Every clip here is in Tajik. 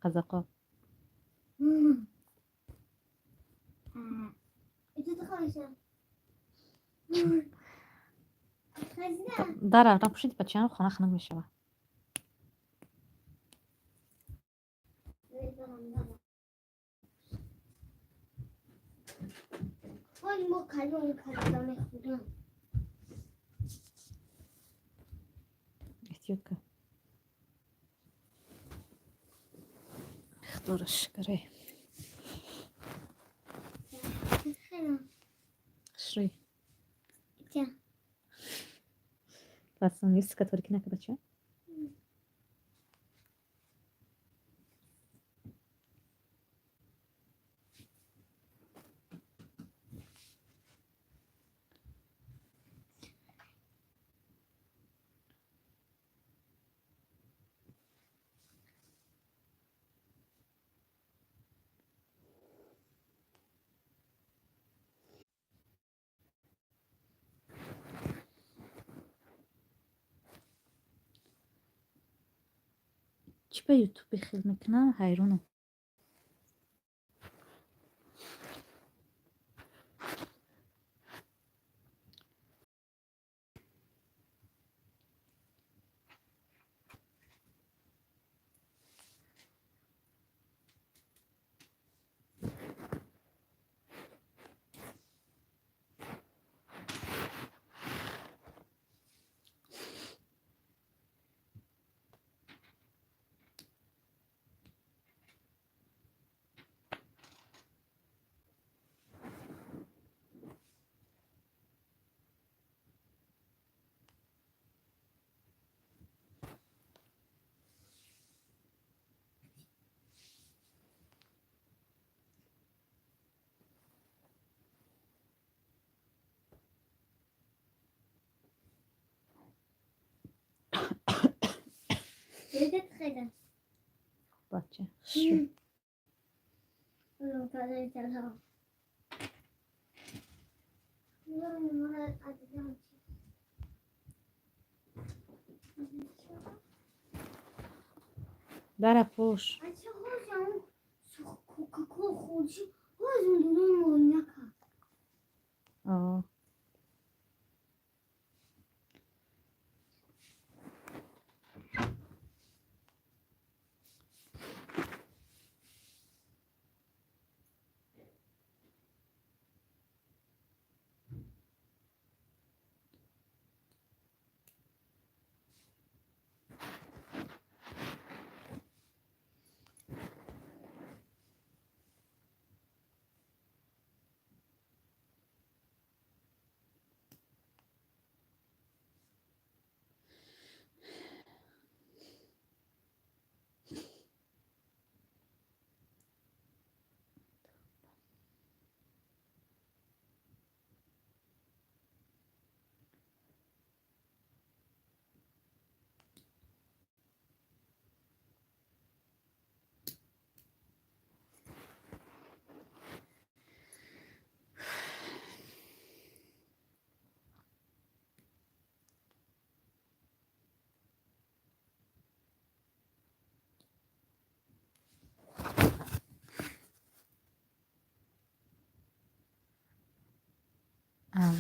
Қазоқо. Дара напӯшиди, бачаам, хона хунук мешавад. Эҳтиёт кун. Худоро шукре. Хушрӯй. Юсика торикӣ нака, бача. Чӣ ба ютуби хел мекунам, ҳайронам. Бача, хушрӯй. Дара пӯш.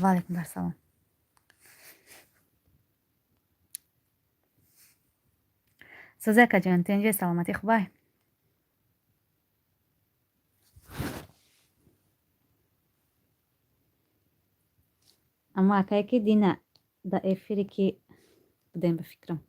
Ва алайкум ассалом. Сӯзи, акаҷон, тинҷи, саломатӣ, хубай? Аммо акае ки дина да эфире ки будем, ба фикрам.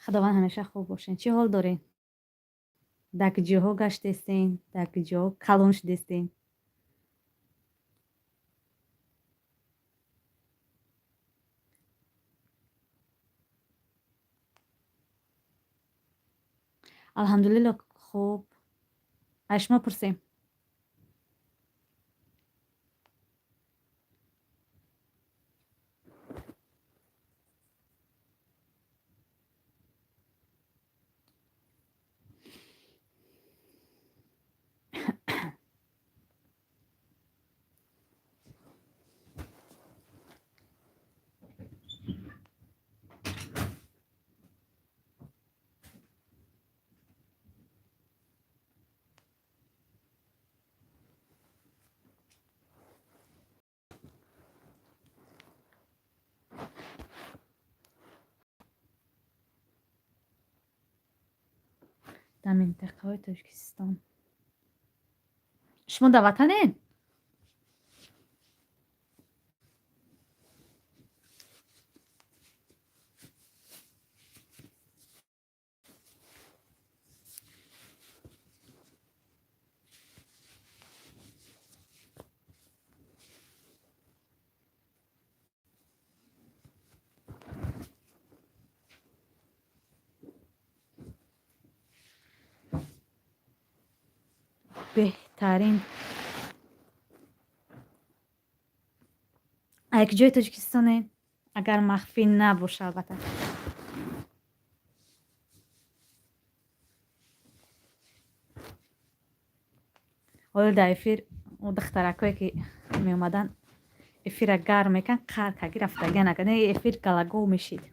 Худованд, ҳамеша хуб бошен. Чӣ ҳол дорен? Дар куҷоҳо гаштестен? Дар куҷоҳо калон шудестен? Алҳамдулилло, хуб. Аз шумо пурсем. Дар минтақаҳои Тоҷикистон. Шумо дар ватанед? Беҳтарин. Як ҷои Тоҷикистонед? Агар махфӣ набоша, албатта. Ҳоло дар эфир духтаракое ки меомаданд, эфира гарм мекард, қар карди рафтагиан, агар не, эфир галагов мешид.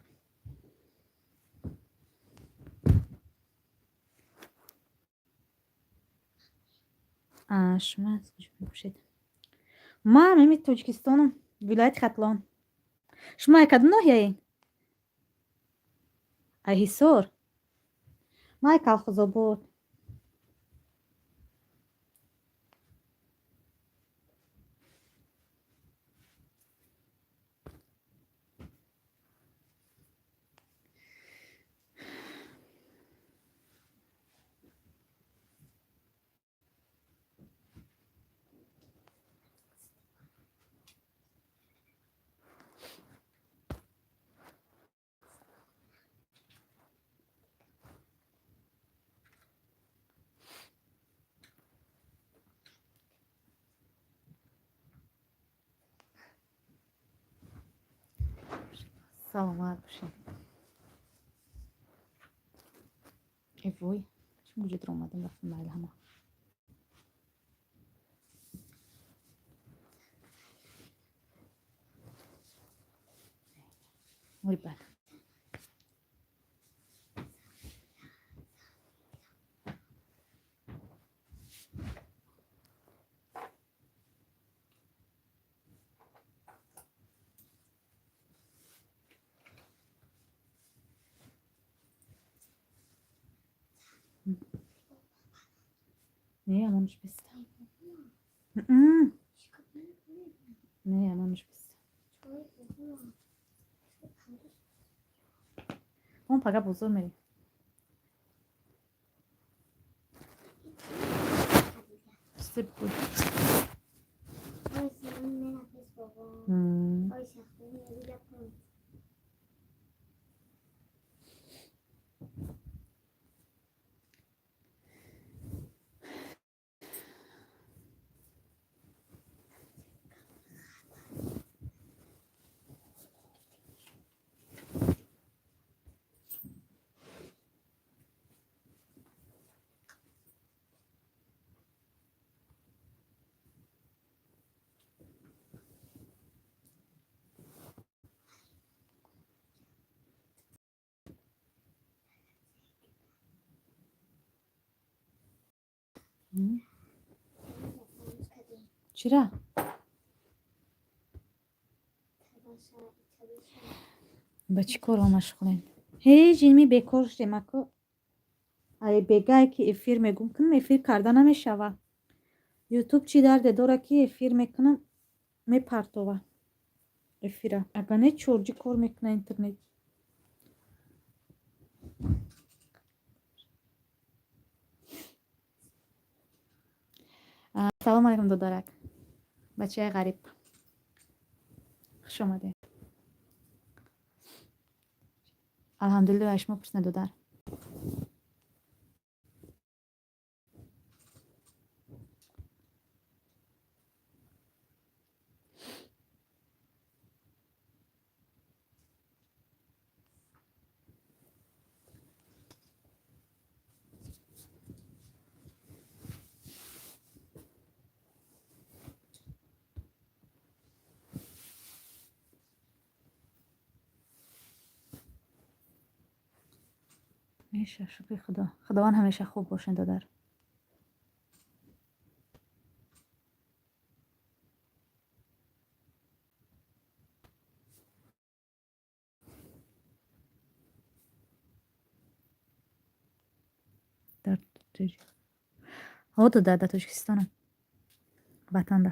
Шумо аз куҷо мебошед? Ман ҳамин Тоҷикистонам, вилояти Хатлон. Шумо ай кадом ноҳияед? Ай Ҳисор? Ман ай Калхозобод. Саломат бошед. Э вой, чӣ муҷидро омадам, рафтам, майли ҳама. Ой, бад. Не, амонаш бест. Не, амонаш бест. Он пага бозор мерем. Чизе буд. Чира? Ба чӣ корҳо машғулем? Ҳеҷ, инми бекор шудем, ако. Ай бегае ки эфир мегум кунам, эфир карда намешава. Ютуб чӣ дарде дора, ки эфир мекунам, мепартова эфира. Агар не, чорҷӣ кор мекуна интернет. Салому алайкум, додарак. Бачаи ғариб. Хуш омадед. Алҳамдулилло, аз шумо пурсина, додар. Меша, шукри Худо. Худованд ҳамеша хуб бошед, додар. Дар Ҳо, дар Тоҷикистонам, ватанда.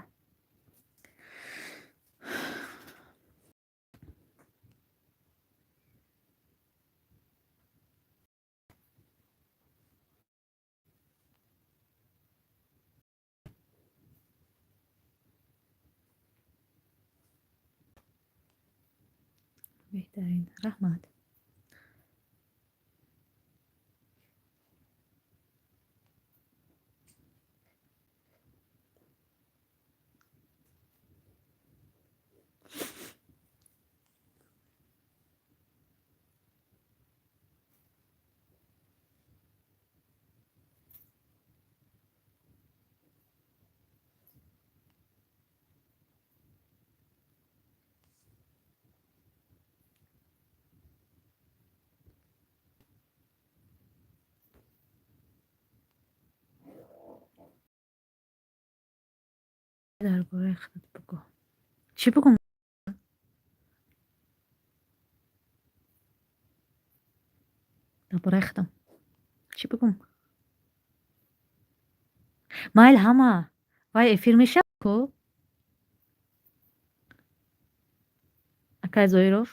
Беҳтарин, раҳмат. Дар бораи худат бугӯ. Чӣ бугӯм? Дар бораи худам чӣ бугӯм? Майли, ҳама вай эфир мешавад ку, акай Зоиров.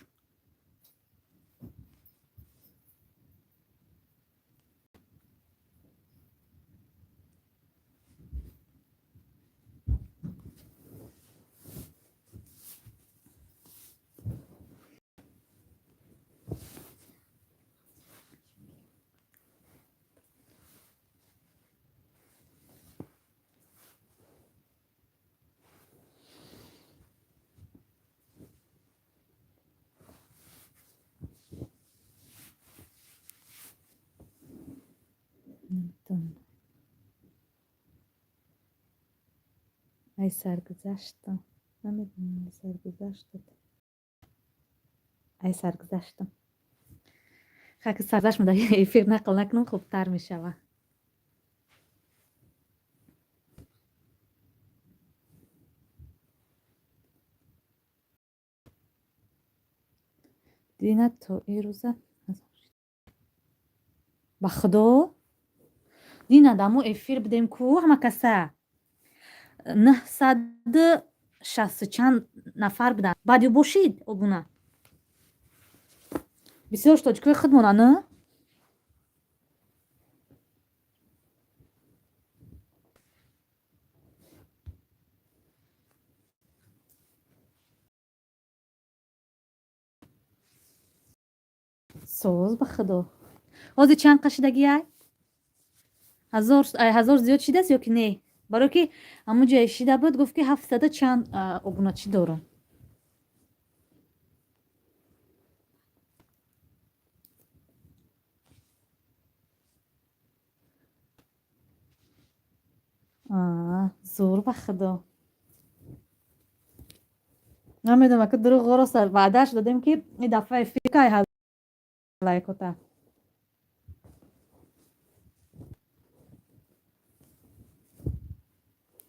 Наметавонам. Ай, саргузаштам, намедонам, ай, саргузаштат, ай, саргузаштам. Хаки саргузаштам, дар эфир нақл накунам, хубтар мешава. Дина то ирӯза, ба худо, дина дамо эфир будем ку, ҳама каса 960 чанд нафар буданд. Баъд ё бошид обуна бисёр тоҷикои худмона, на? Соз, ба худо. Ҳозир чанд қашидагиай? 1000 зиёд шидааст ё ки не? Барое ки ҳамун ҷое шида буд, гуфт, ки ҳафтсаду чанд обуначӣ дорам. Зур, ба худо. Намедонам, ки дурӯғ рост. Ваъдааш додем, ки ин дафъа эфир кай лайкота.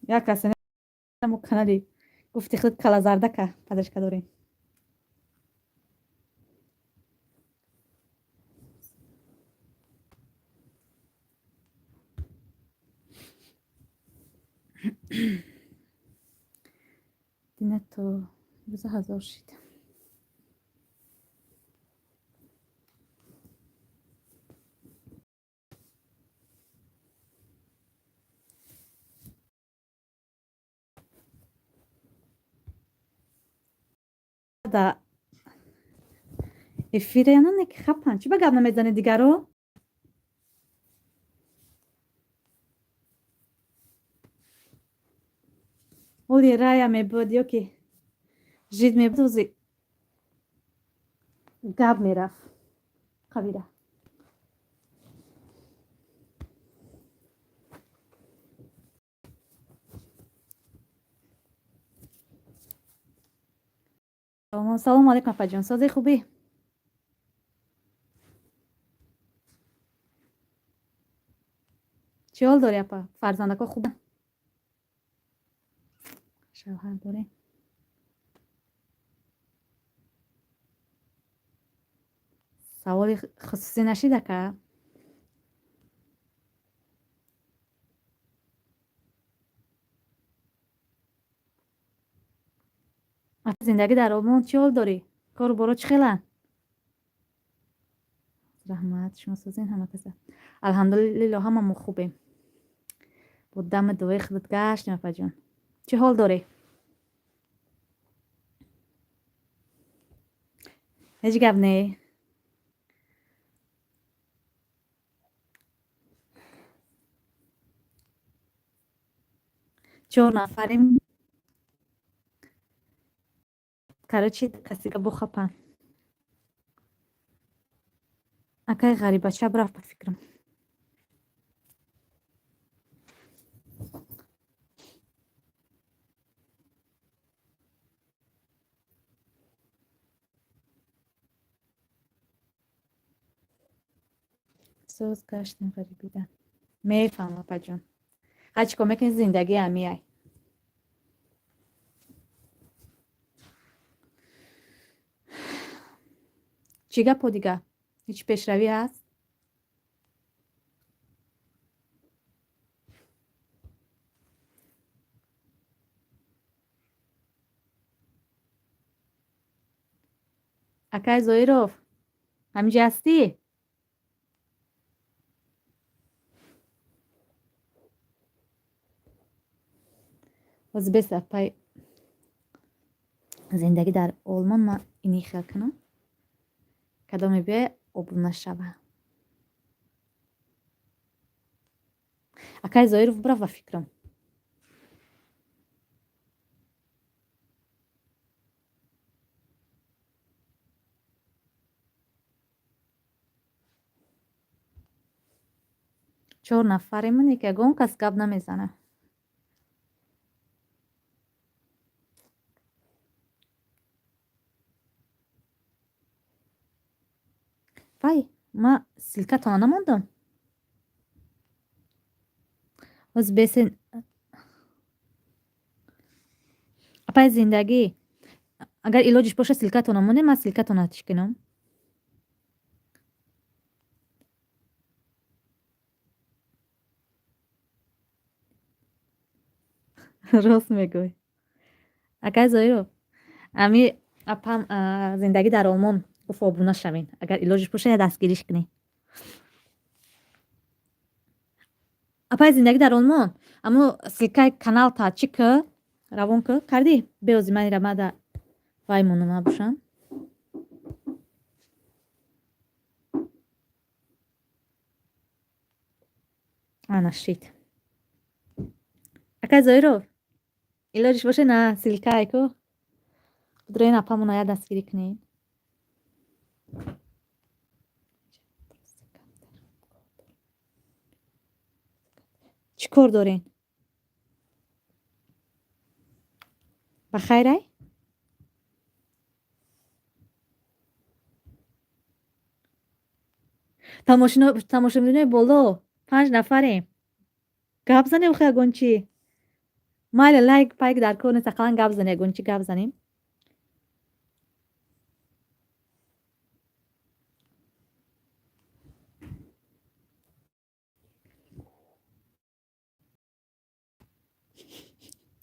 Як касе канали гуфти худ калазардака поддержка дорем. Дина то рӯза 1000 шид. Да эфире не ки хапан. Чӣ ба гап намезанед дигаро? Оли рая мебуд ё ки жид мебуд, ози гап мерафт қабира. Салому алейкум, апаҷон, сози, хубӣ? Чӣ ҳол дорӣ, апа? Фарзандако хуб? Шавҳар дорем? Саволи хусусӣ нашида ка? Зиндагӣ дар Олмон чӣ ҳол дорӣ? Кору боро чӣ хеланд? Раҳмат, шумо созин ҳама каса. Алҳамдулилло, ҳама мо хубем. Бо дами дуои худат гаштем, апаҷон. Чӣ ҳол дорӣ? Ҳеҷ гап не. Чор нафарем. Короче, касига бухапан. Акай ғарибача рафт, ба фикрам. Соз гаштем ғарибида. Мефаҳмам, апаҷон. Ҳар чӣ кор мекунӣ, зиндагӣ ҳамиай. Чӣ гапо дига? Ҳеҷ пешравӣ ҳаст? Акай Зоиров, ҳаминҷа ҳастӣ? Боз бес, апай зиндагӣ дар Олмон, ман ини хел кунам. Кадоме биёя, обуна шава. Акай Зоиров бирав, ба фикрам. Чор нафаремон, як ягон кас гап намезана. Вай, ма ссылка тона намондам. Ҳоз бесен. Апай зиндагӣ, агар илоҷиш боша, ссылка тона монем, ман ссылка тона чӣ кунам? Рост мегӯй. Акай Зоиров, ами апам зиндагӣ дар Олмон гуфт, обуна шавен. Агар илоҷиш боша, я дастгириш кунӣ. Апай зиндагӣ дар Олмон, амо ссылка и каналта чӣ ки равон ки кардӣ? Беози ман ира мада вай монам набошам. Ана шид. Акай Зоиров, илоҷиш боша, на ссылка й ку. Будроен, апамона я дастгирӣ кунед. Чӣ кор дорен? Ба хайрай? Тамошобинои боло, панҷ нафарем. Гап занем охи ягон чӣ. Майли, лайк пайк дар кор нест, ақаллан гап занем, ягон чӣ гап занем.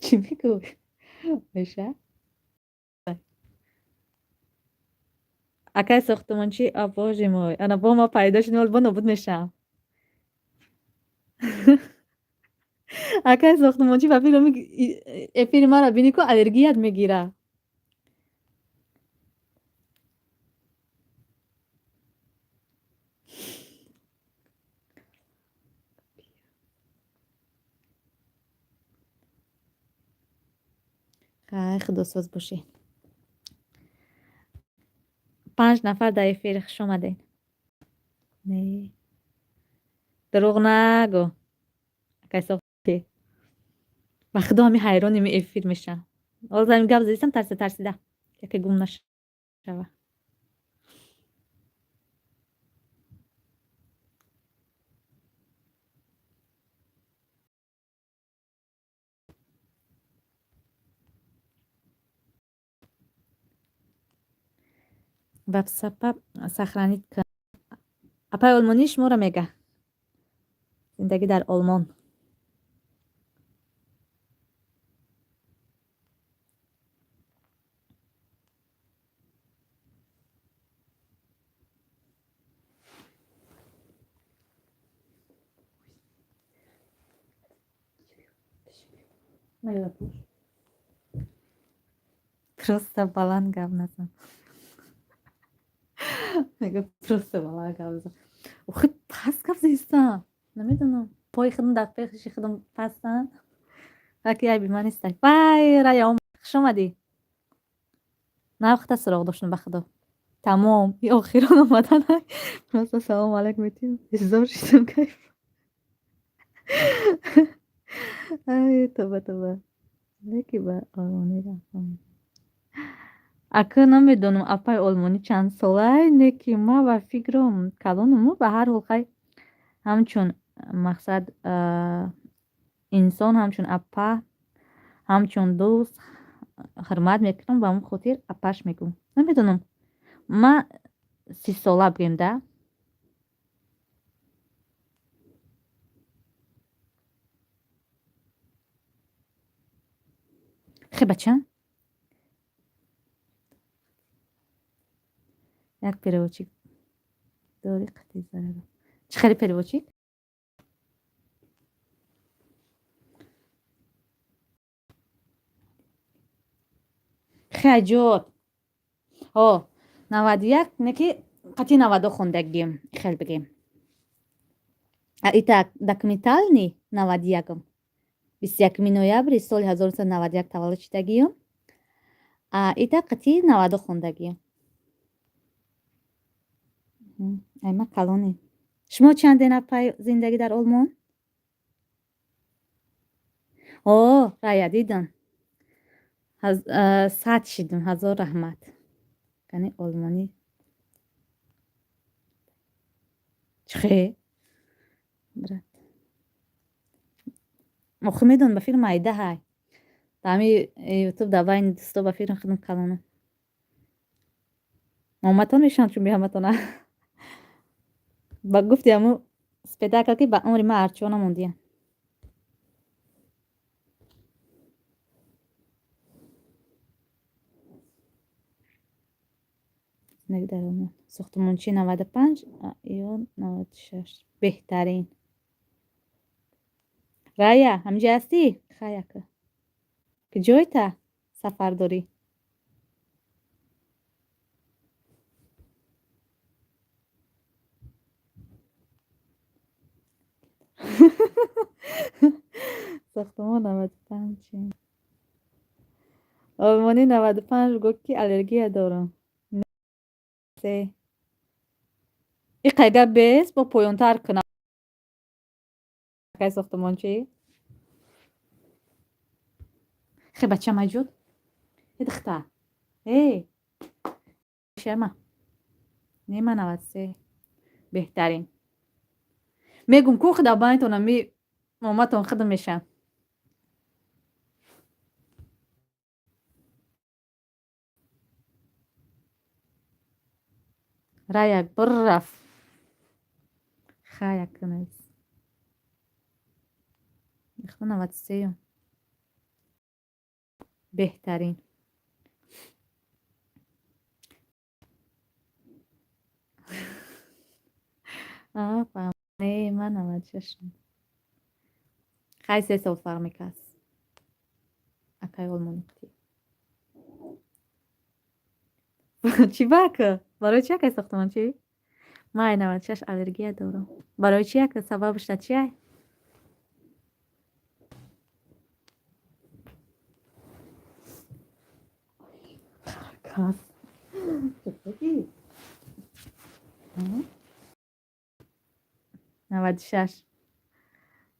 Чӣ мегӯй? Меша? Акай сохтмончӣ, о боже мой, ана бо ма пайдо шуд, бо нобуд мешавам. Акай сохтмончӣ, ба фикрам, эфири маро бинӣ ку, аллергият мегира. Хай, худосоз бошӣ. Панҷ нафар дар эфир, хуш омадед. Не. Дурӯғ нагӯ. Акай сохти. Ба худо, ҳами ҳайрони ми эфир мешавам. Ҳозир ҳамин гап задистам, тарсида тарсида. Яке гум нашава. Ватсапа сохранить кун. Апай олмонӣ шуморо мега. Зиндагӣ дар Олмон. Просто баланд гап назан. Мега, просто баланд гап зан. Охи, паст гап зестам. Намедонам. Пои худам дар пеши худам пастам. Аки айби ман нестай. Вай, Рая, хуш омадӣ. Навхта суроғ доштам, ба худо. Тамом, и охирон омадан. Просто салом алейкум метим. Зор шидам, кайф. Ай, тоба, тоба. Леки ба олмонӣ рафтам. Ака, намедонам, апай олмонӣ чанд солай, не ки ма ба фикром калонуму, ба ҳар ҳол, хай, ҳамчун мақсад инсон, ҳамчун апа, ҳамчун дӯст ҳурмат мекунам, ба ҳамон хотир апаш мегӯм. Намедонам, ма 30сола бигем да. Хе, бача, як переводчик дори қати зарара. Чӣ хели переводчик? Хе, аҷоб. О, 91, не ки қати 92 хондагим, хел бигем. Итак, документальный 91-м. 21 ноябри соли 1991 таваллуд шудагиём. Итак, қати 92 хондагиём. Ай, ма калонем. Шумо чанден, апай, зиндагӣ дар Олмон? О, Рая, дидам. 100 шидам, ҳазор раҳмат. Кани олмонӣ. Чихе? Брат. Охи, медонам, ба фикр майда ҳай. Дар ҳами ютуб дар байни дӯсто ба фикрам худам калонам. Омадтон мешавам, чун биҳаматона. Ба гуфти ҳамун спектакл, ки ба умри ман арчо намондиям. Зиндагӣ дар Олмон. Сохтмончи 95 ё 96. Беҳтарин. Рая, ҳаминҷа ҳастӣ? Хай, ака. Куҷойта сафар дорӣ? Сохтмон 95. Олмонӣ 95 гуфт, ки аллергия дорам. Се. И қайда бес бо поёнтар кунам. Акай сохтмончӣ? Хе, бача маҷуд? Э, духта. Эй. Шема. Не, ма 93. Беҳтарин. Мегум ку худа байнтон ами моматон худам мешам. Рая бир рафт. Хай, ака, навис. Ихта 93-юм. Беҳтарин. Не, ман 96-м. Хай, 3 сол фарқ мекард. Акай олмонӣ. Чӣ ба, ака? Барои чӣ, акай сохтмончӣ? Ман ай 96 аллергия дорам. Барои чӣ, ака? Сабабаш дар чи ай? Кас. Чӣ? 96.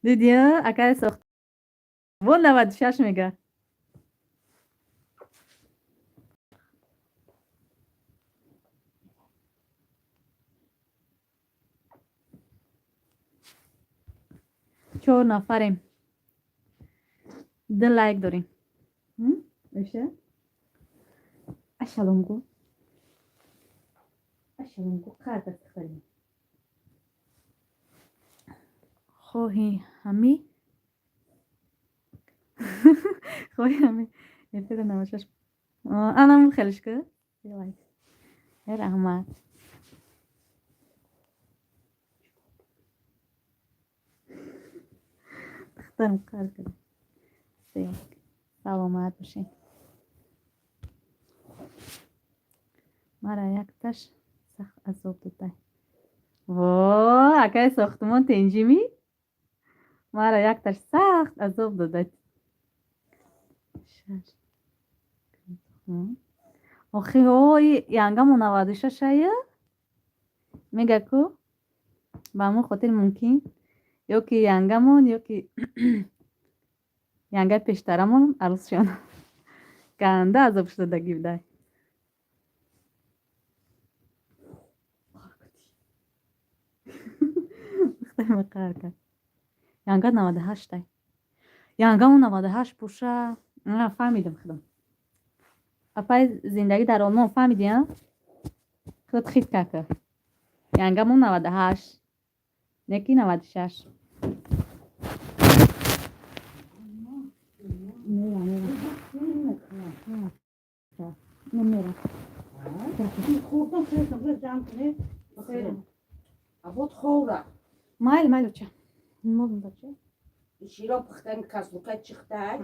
Дидӣ, акай сохт. Во, 96 мега. Чор нафарем. Ду лайк дорем. Меша? Ашалом гу. Ашалом гу, қар дастихарем. Хоҳи ҳами хоҳи ҳами эфира 96 анам хелиш ку лайк. Раҳмат. Духтарам қар кард. Саломат бошед. Мара якташ сахт азоб додай. Во, акай сохтмон тенҷимӣ? Мара якташ сахт азоб додай. Шаш. Охи ой, янгамо 96-ая? Мега ку? Ба ҳамон хотир мумкин ё ки янгамон, ё ки янгаи пештарамон арӯсшон ганда азоб шудадагӣ будай. Қаҳр кард. Янга 98-ай. Янгамо 98 боша. Фаҳмидам худам. Апаи зиндагӣ дар Олмон, фаҳмидӣ, а? Худат хит кака. Янгамо 98. Неки 96. Мера, мера. Мера. Хӯрдам, хеле ҷамъ кунед. Абод ховра. Майли, майли, оча. Модум бача. Широ пухтан каслука чихтай.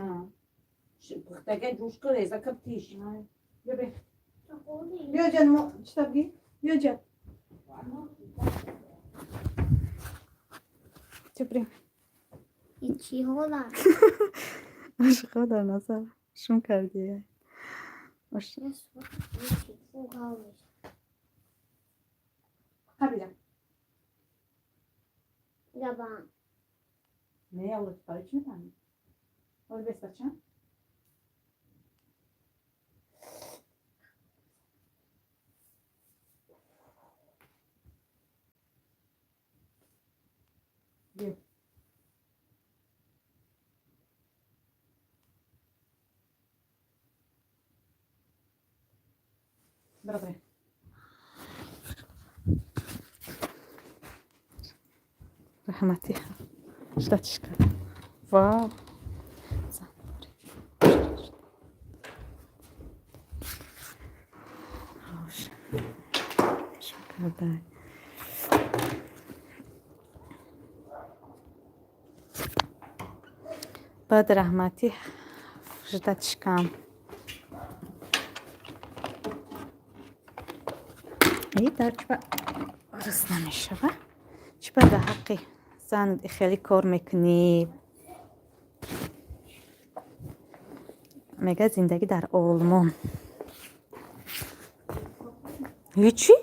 Пухтага ҷӯшка реза каптиш. Биё бе. Биё ҷан, мо чита бигӣ? Биё ҷан. Чӣ Чиҳола? Ошиқо дар назар. Шум кардӣ. Ош. Қабила. Габан. Не, авлод барои чӣ мефаҳмӣ? Ҳоли бес бача. Биё. Добре. Раҳмати. Ждать кард. Вау. Хош. Шукардай. Баъд раҳматӣ ждать кам. И дар чиба рӯз намешава? Чиба дар ҳаққи зан хеле кор мекунӣ? Мега зиндагӣ дар Олмон. Ҳечи?